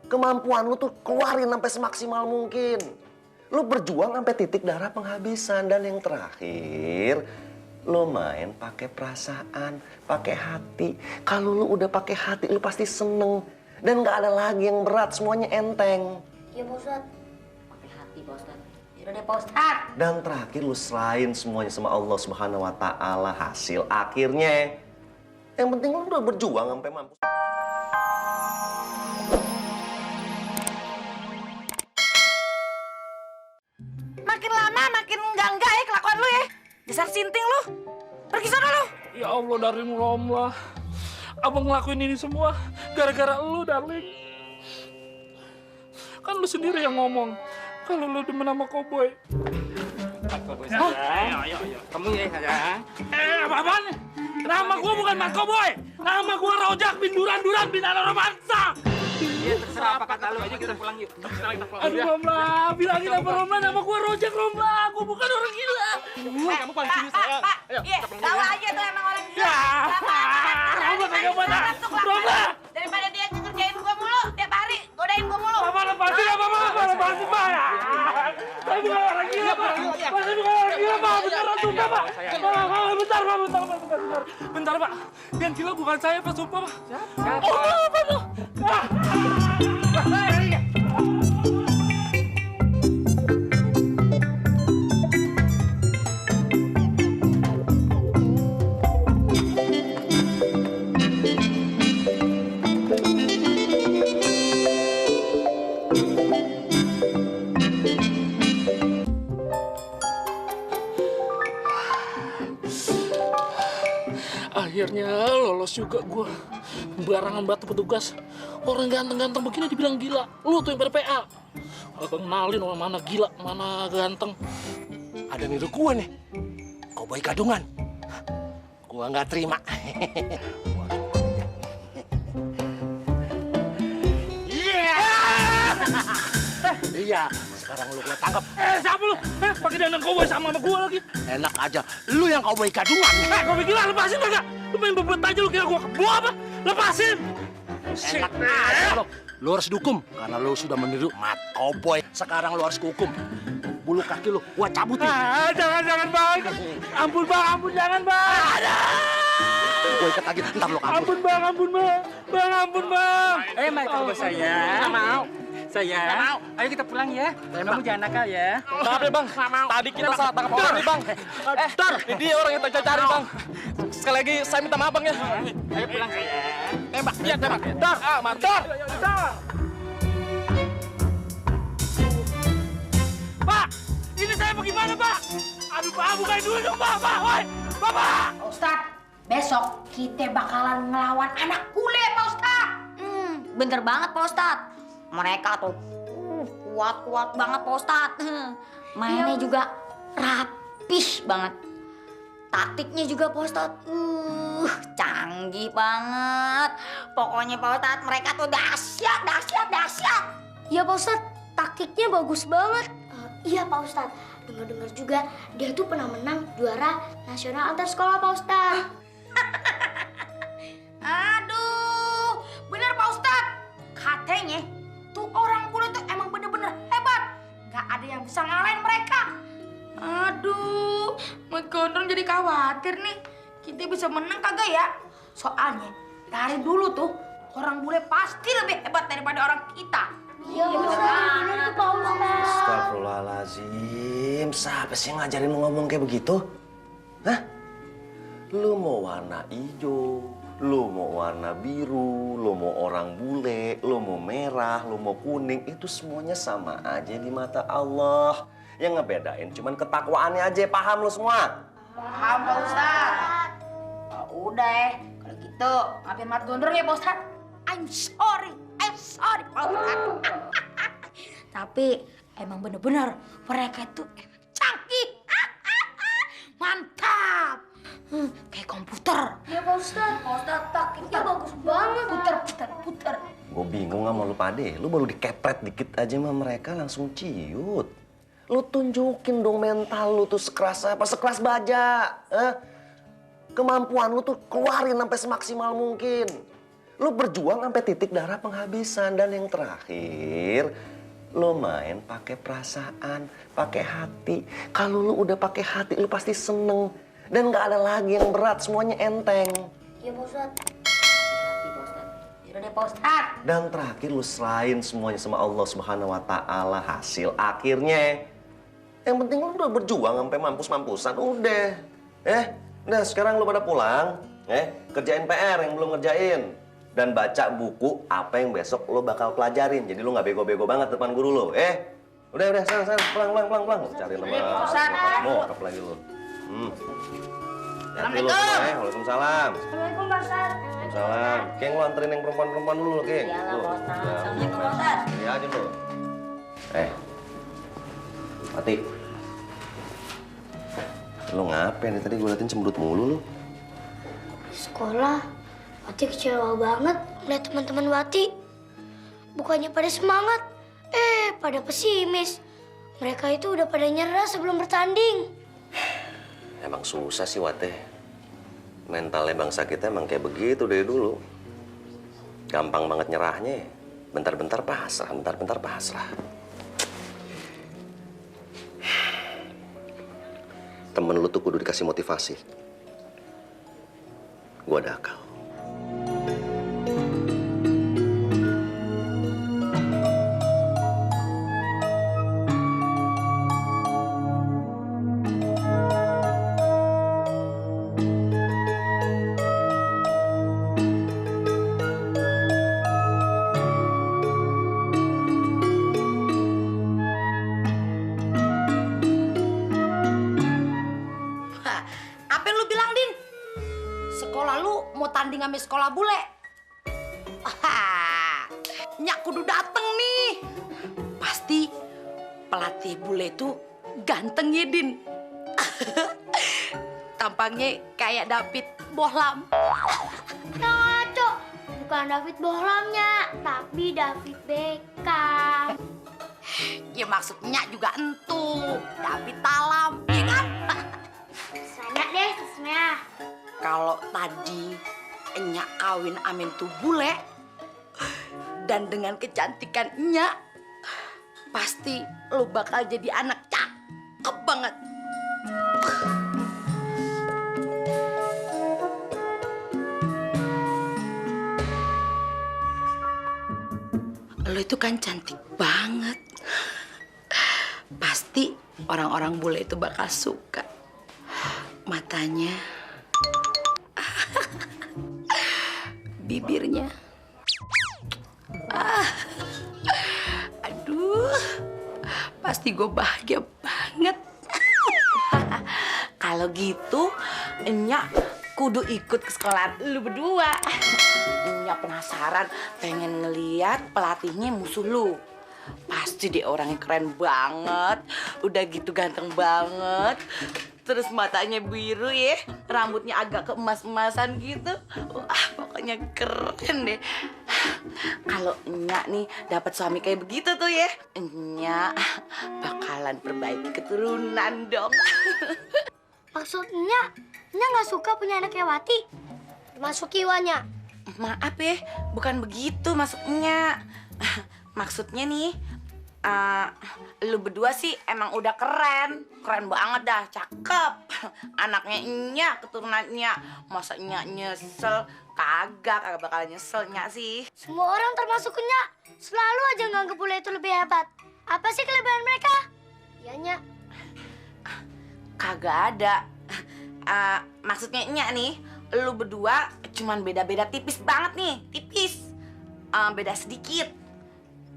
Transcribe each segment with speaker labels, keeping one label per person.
Speaker 1: Kemampuan lu tuh keluarin sampai semaksimal mungkin. Lu berjuang sampai titik darah penghabisan. Dan yang terakhir, lu main pakai perasaan, pakai hati. Kalau lu udah pakai hati, lu pasti seneng. Dan gak ada lagi yang berat, semuanya enteng.
Speaker 2: Iya Pak Ustadz, pakai hati Pak Ustadz. Yaudah deh Pak Ustadz.
Speaker 1: Dan terakhir lu serahin semuanya sama Allah Subhanahu wa Ta'ala, hasil akhirnya. Yang penting lu udah berjuang sampai mampu.
Speaker 3: Makin lama makin enggak ya kelakuan lu ya. Dasar sinting lu. Pergi sana lu.
Speaker 4: Ya Allah, Darling Romlah. Abang ngelakuin ini semua gara-gara lu, Darling. Kan lu sendiri yang ngomong kalau lu demen sama Cowboy.
Speaker 5: Cowboy sayang. Ayo. Kamu ya sayang.
Speaker 4: Apaan? Nama gua bukan Mas Cowboy. Nama gua Rojak bin Duran bin Romansa.
Speaker 5: Iya, terserah apa kata lu aja, kita pulang yuk. Kita pulang.
Speaker 4: Aduh, Romlah, bilangin apa Romlah, nama gua Rojak, Romlah. Gua bukan orang gila.
Speaker 5: Kamu paling sini sayang. Ayo,
Speaker 3: Iya,
Speaker 5: kita pulang
Speaker 3: tahu
Speaker 5: dulu ya.
Speaker 3: aja tuh emang orang gila.
Speaker 4: Ya, Romlah tega banget. Romlah.
Speaker 3: Daripada dia ngerjain gua mulu, tiap hari godain gua mulu.
Speaker 4: Papa lepasin, lepasin, Pak. Saya bukan orang gila, Pak. Saya bukan orang gila, Pak. Beneran sumpah, Pak. Bentar, Pak. Yang gila bukan saya, Pak. Sumpah, Pak. Siapa? Oh, Pak. Akhirnya lolos juga gue. Barangan batu petugas. Orang ganteng-ganteng begini dibilang gila. Lu tuh yang pada PA. Agak kenalin orang mana gila, mana ganteng.
Speaker 6: Ada niru gua nih. Cowboy gadungan. Gua nggak terima. Iya, sekarang lu gua tangkap.
Speaker 4: Siapa lu? Pakai dandan cowboy sama gue lagi.
Speaker 6: Enak aja, lu yang cowboy gadungan.
Speaker 4: Cowboy gila, lepasin kagak? Lu main bebet aja, lu kira gua kebo apa? Lepasin!
Speaker 6: Enak aja lu. Lu harus dihukum karena lu sudah meniru mat cowboy. Sekarang lu harus dihukum. Bulu kaki lu gua cabutin.
Speaker 4: Jangan, Bang. Ampun, Bang. Jangan, Bang.
Speaker 6: Gua ikat lagi, ntar lu kabur.
Speaker 4: Ampun, Bang. Ampun, Bang.
Speaker 5: Mari cowboy sayang. Nggak mau. Sayang. Ayo kita pulang ya. Kamu jangan nakal ya.
Speaker 4: Maaf ya, Bang. Tadi kita salah tangkap orang nih, Bang. Dar, ini dia orang yang kita cari, Bang. Sekali lagi saya minta maaf, Bang ya.
Speaker 5: Ayo pulang sayang.
Speaker 4: Tembak. Iya, tembak. Dar, mantap. Dar. Pak, ini saya bagaimana, Pak? Aduh, Pak, bukain dulu dong, Pak. Woi, Bapak.
Speaker 2: Ustadz, besok kita bakalan ngelawan anak bule Pak Ustadz. Bener banget Pak Ustadz. Mereka tuh kuat-kuat banget Pak Ustadz. Mainnya juga rapih banget. Taktiknya juga Pak Ustadz. Canggih banget. Pokoknya Pak Ustadz mereka tuh dahsyat. Iya Pak Ustadz, taktiknya bagus banget. Iya Pak Ustadz, dengar-dengar juga dia tuh pernah menang juara nasional antar sekolah Pak Ustadz. Aduh, bener Pak Ustadz. Katanya tuh orang bule tuh emang bener-bener hebat. Gak ada yang bisa ngalahin mereka. Aduh, Mat Gondrong jadi khawatir nih. Kita bisa menang kagak ya? Soalnya dari dulu tuh orang bule pasti lebih hebat daripada orang kita. Iya bener Pak Ustadz.
Speaker 1: Astagfirullahaladzim, siapa sih yang ngajarin lu ngomong kayak begitu? Hah? Lu mau warna hijau, lu mau warna biru, lu mau orang bule, lu mau merah, lu mau kuning, itu semuanya sama aja di mata Allah. Yang ngebedain cuman ketakwaannya aja, paham lu semua?
Speaker 2: Paham Pak Ustadz. Udah kalau gitu maafin Mat Gondrong ya Pak Ustadz. I'm sorry Pak Ustadz. Tapi emang bener-bener mereka itu emang canggih. Mantap. Kayak komputer. Ya Pak Ustadz. Pak Ustadz taktiknya bagus banget. Puter.
Speaker 1: Gue bingung sama lu pade, lu baru dikepret dikit aja sama mereka langsung ciut. Lu tunjukin dong mental lu tuh sekeras apa, sekeras baja. Kemampuan lu tuh keluarin sampai semaksimal mungkin. Lu berjuang sampai titik darah penghabisan. Dan yang terakhir, lu main pakai perasaan, pakai hati. Kalau lu udah pakai hati, lu pasti seneng. Dan nggak ada lagi yang berat, semuanya enteng.
Speaker 2: Iya, Pak Ustadz. Hati, Pak Ustadz. Yaudah deh, Pak Ustadz.
Speaker 1: Dan terakhir lu serahin semuanya sama Allah Subhanahu wa Ta'ala, hasil akhirnya. Yang penting lu udah berjuang sampai mampus-mampusan, udah. Nah sekarang lu pada pulang, kerjain PR yang belum ngerjain. Dan baca buku apa yang besok lu bakal pelajarin. Jadi lu nggak bego-bego banget depan guru lu, Udah, sana, pulang. Cari nama bokap lagi lu.
Speaker 3: Assalamualaikum.
Speaker 1: Waalaikumsalam.
Speaker 2: Assalamualaikum, Pak Ustadz.
Speaker 1: Waalaikumsalam. Keng, lu anterin yang perempuan-perempuan dulu, Keng.
Speaker 2: Iyalah,
Speaker 1: Tuh.
Speaker 2: Pak Ustadz.
Speaker 1: Ya,
Speaker 2: Assalamualaikum, Pak Ustadz.
Speaker 1: Iya aja lu. Mati. Lu ngapain nih? Tadi gue liatin cemberut mulu lu.
Speaker 7: Sekolah, Wati kecewa banget ngeliat teman-teman Wati. Bukannya pada semangat, pada pesimis. Mereka itu udah pada nyerah sebelum bertanding.
Speaker 1: Emang susah sih, Wate. Mentalnya bangsa kita emang kayak begitu dari dulu. Gampang banget nyerahnya. Bentar-bentar pasrah, bentar-bentar pasrah. Temen lu tuh kudu dikasih motivasi. Gua ada akal.
Speaker 3: Apa yang lu bilang, Din? Sekolah lu mau tanding sama sekolah bule? Nyak kudu dateng nih. Pasti pelatih bule itu ganteng ya, Din. Tampangnya kayak David Bohlam.
Speaker 7: Ngaco, bukan David Bohlamnya, tapi David Beckham.
Speaker 3: Ya maksudnya juga entu, David Talam, ya kan?
Speaker 7: Sana deh, Sesmea.
Speaker 3: Kalau tadi Nyak kawin amin tuh bule dan dengan kecantikan Nyak, pasti lu bakal jadi anak cakep banget. Lu itu kan cantik banget. Pasti orang-orang bule itu bakal suka. Matanya, bibirnya, aduh, pasti gue bahagia banget. Kalau gitu, Nyak kudu ikut ke sekolah lu berdua. Nyak penasaran, pengen ngeliat pelatihnya musuh lu. Pasti dia orangnya keren banget, udah gitu ganteng banget. Terus matanya biru ya, rambutnya agak keemas-emasan gitu. Wah, pokoknya keren deh. Kalau Nyak nih dapat suami kayak begitu tuh ya, Nyak bakalan perbaiki keturunan dong.
Speaker 7: Maksudnya, Nya nggak suka punya anak kayak Wati? Masuk Iwanya.
Speaker 3: Maaf ya, bukan begitu maksudnya. Maksudnya nih, lu berdua sih emang udah keren. Keren banget dah, cakep. Anaknya Nyak, keturunannya. Masa Nyak nyesel? Kagak bakalan nyesel Nyak sih.
Speaker 7: Semua orang termasuk Nya selalu aja nganggep bule itu lebih hebat. Apa sih kelebihan mereka? Iya, Nya.
Speaker 3: Kagak ada. Maksudnya Nyak nih, lu berdua cuman beda-beda tipis banget nih, tipis. Beda sedikit.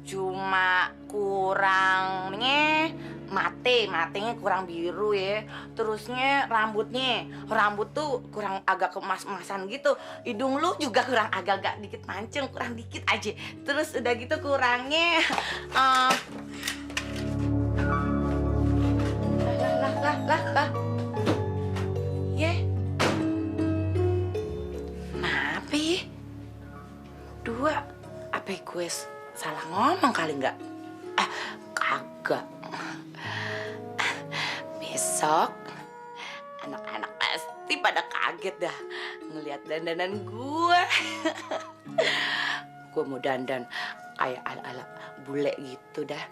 Speaker 3: Cuma kurangnya matenya kurang biru ya. Terusnya rambut tuh kurang agak kemas-emasan gitu. Hidung lu juga kurang agak-agak dikit mancung, kurang dikit aja. Terus udah gitu kurangnya lah. Ye. Kenapa ya? Dua, apa gue salah ngomong kali nggak? Kagak. Besok anak-anak pasti pada kaget dah ngeliat dandanan gue. Gue mau dandan kayak ala-ala bule gitu dah.